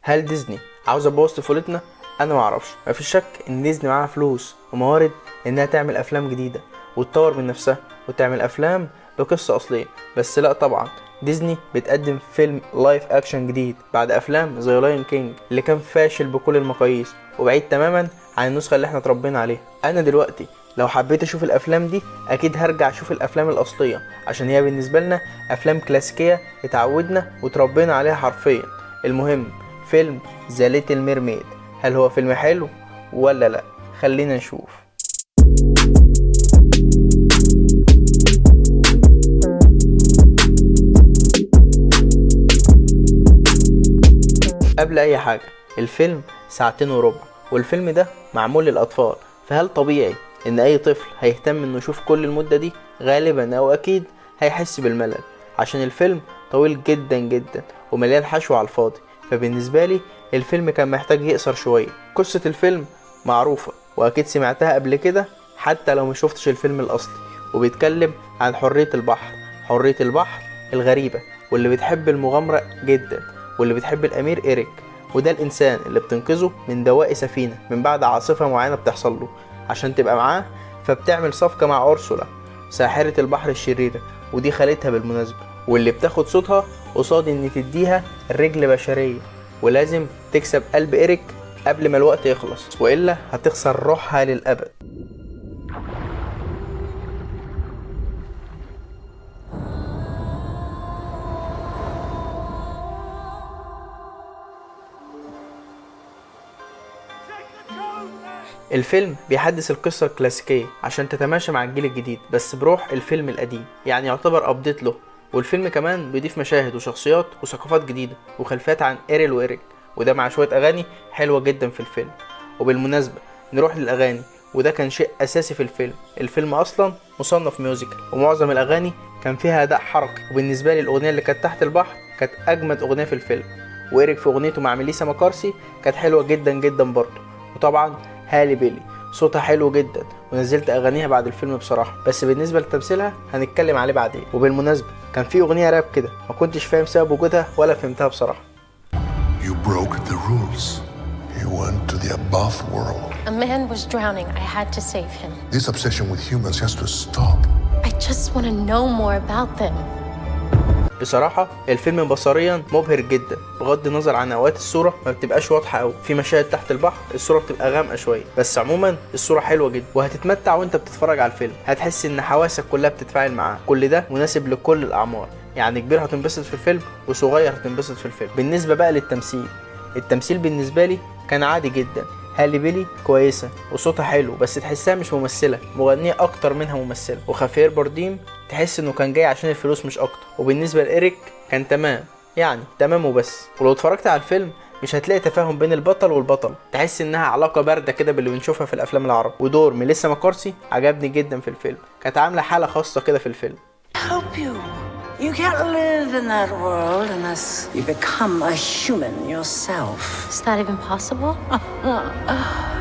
هل ديزني عاوزه تبوظ طفولتنا؟ انا معرفش. مفيش شك ان ديزني معاها فلوس وموارد انها تعمل افلام جديدة وتطور من نفسها وتعمل افلام بقصة اصلية، بس لا طبعا ديزني بتقدم فيلم live action جديد بعد افلام زي Lion King اللي كان فاشل بكل المقاييس وبعيد تماما عن النسخة اللي احنا اتربينا عليها. انا دلوقتي لو حبيت اشوف الافلام دي اكيد هرجع اشوف الافلام الاصلية، عشان هي بالنسبة لنا افلام كلاسيكية اتعودنا وتربينا عليها حرفيا. المهم فيلم The Little Mermaid هل هو فيلم حلو ولا لا؟ خلينا نشوف. قبل اي حاجة الفيلم ساعتين وربع، والفيلم ده معمول للاطفال، فهل طبيعي ان اي طفل هيهتم انه يشوف كل المدة دي؟ غالبا او اكيد هيحس بالملل عشان الفيلم طويل جدا جدا ومليان حشو على الفاضي. فبالنسبة لي الفيلم كان محتاج يقصر شوية. قصة الفيلم معروفة واكيد سمعتها قبل كده حتى لو ما شفتش الفيلم الاصلي، وبيتكلم عن حرية البحر، حرية البحر الغريبة واللي بتحب المغامرة جدا واللي بتحب الامير إيريك، وده الانسان اللي بتنقذه من دواء سفينة من بعد عاصفة معينة بتحصل له عشان تبقى معاه. فبتعمل صفقة مع أورسولا ساحرة البحر الشريرة، ودي خالتها بالمناسبة، واللي بتاخد صوتها قصاد ان تديها رجل بشرية، ولازم تكسب قلب إيريك قبل ما الوقت يخلص وإلا هتخسر روحها للأبد. الفيلم بيحدث القصة الكلاسيكية عشان تتماشى مع الجيل الجديد، بس بروح الفيلم القديم، يعني يعتبر update له. والفيلم كمان بيضيف مشاهد وشخصيات وثقافات جديدة وخلفيات عن إيريل وإيريك، وده مع شوية أغاني حلوة جدا في الفيلم. وبالمناسبة نروح للأغاني، وده كان شيء أساسي في الفيلم. الفيلم أصلا مصنف musical ومعظم الأغاني كان فيها أداء حركي، وبالنسبة لي الأغنية اللي كانت تحت البحر كانت أجمد أغنية في الفيلم. وإيريك في أغنيته مع ميليسا مكارثي كانت حلوة جدا جدا برضه. وطبعا هالي بيلي صوتها حلو جدا ونزلت اغانيها بعد الفيلم بصراحة، بس بالنسبة لتمثيلها هنتكلم عليه بعدين. وبالمناسبة كان في اغنية راب كده ما كنتش فاهم سبب وجودها ولا فهمتها بصراحة. You broke the rules. You went to the above world. A man was drowning. I had to save him. This obsession with humans has to stop. I just want to know more about them. بصراحة الفيلم بصريا مبهر جدا، بغض النظر عن اوقات الصورة ما بتبقاش واضحة قوي، في مشاهد تحت البحر الصورة بتبقى غامقة شوية، بس عموما الصورة حلوة جدا وهتتمتع وانت بتتفرج على الفيلم، هتحس ان حواسك كلها بتتفاعل معاه. كل ده مناسب لكل الاعمار، يعني كبير هتنبسط في الفيلم وصغير هتنبسط في الفيلم. بالنسبة بقى للتمثيل، التمثيل بالنسبة لي كان عادي جدا. هالي بيلي كويسة وصوتها حلو، بس تحسها مش ممثلة، مغنية أكتر منها ممثلة. وخافير بارديم تحس إنه كان جاي عشان الفلوس مش أكتر. وبالنسبة لإيريك كان تمام، يعني تمام وبس. ولو اتفرجت على الفيلم مش هتلاقي تفاهم بين البطل والبطل، تحس إنها علاقة باردة كده باللي بنشوفها في الأفلام العربي. ودور ميليسا مكارثي عجبني جدا في الفيلم، كانت عاملة حالة خاصة كده في الفيلم. Help you. You can't live in that world unless you become a human yourself. Is that even possible?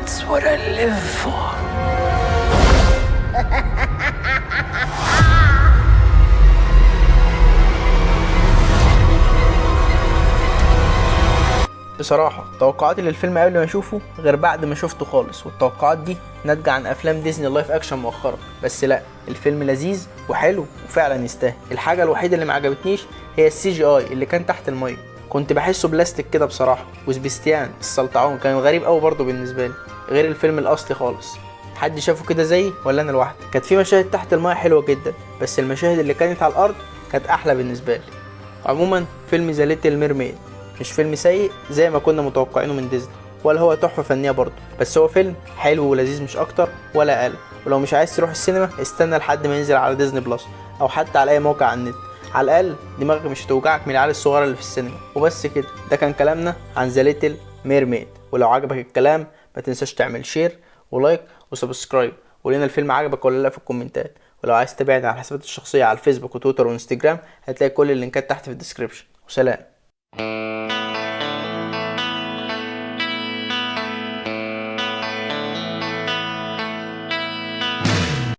It's what I live for. بصراحة توقعاتي للفيلم قبل ما اشوفه غير بعد ما شفته خالص، والتوقعات دي ناتجة عن افلام ديزني live action مؤخرا، بس لا الفيلم لذيذ وحلو وفعلا يستاهل. الحاجة الوحيدة اللي ما عجبتنيش هي ال CGI اللي كان تحت المية، كنت بحسه بلاستيك كده بصراحة. وسبيستيان السلطعون كان غريب قوي برضه بالنسبة لي، غير الفيلم الاصلي خالص. حد شافه كده زيي ولا انا لوحدي؟ كانت في مشاهد تحت المية حلوة جدا، بس المشاهد اللي كانت على الارض كانت احلى بالنسبة لي. عموما فيلم The Little Mermaid مش فيلم سيء زي ما كنا متوقعينه من ديزني، ولا هو تحفة فنية برضه، بس هو فيلم حلو ولذيذ مش أكتر ولا أقل. ولو مش عايز تروح السينما استنى لحد ما ينزل على Disney Plus أو حتى على أي موقع على النت، على الأقل دماغك مش هتوجعك من العيال الصغيرة اللي في السينما. وبس كده، ده كان كلامنا عن The Little Mermaid. ولو عجبك الكلام ما تنساش تعمل share و like و subscribe، وقولنا الفيلم عجبك ولا لا في الكومنتات. ولو عايز تتابعنا على الحسابات الشخصية على الفيسبوك وتويتر وانستجرام هتلاقي كل اللينكات تحت في ال description. وسلام.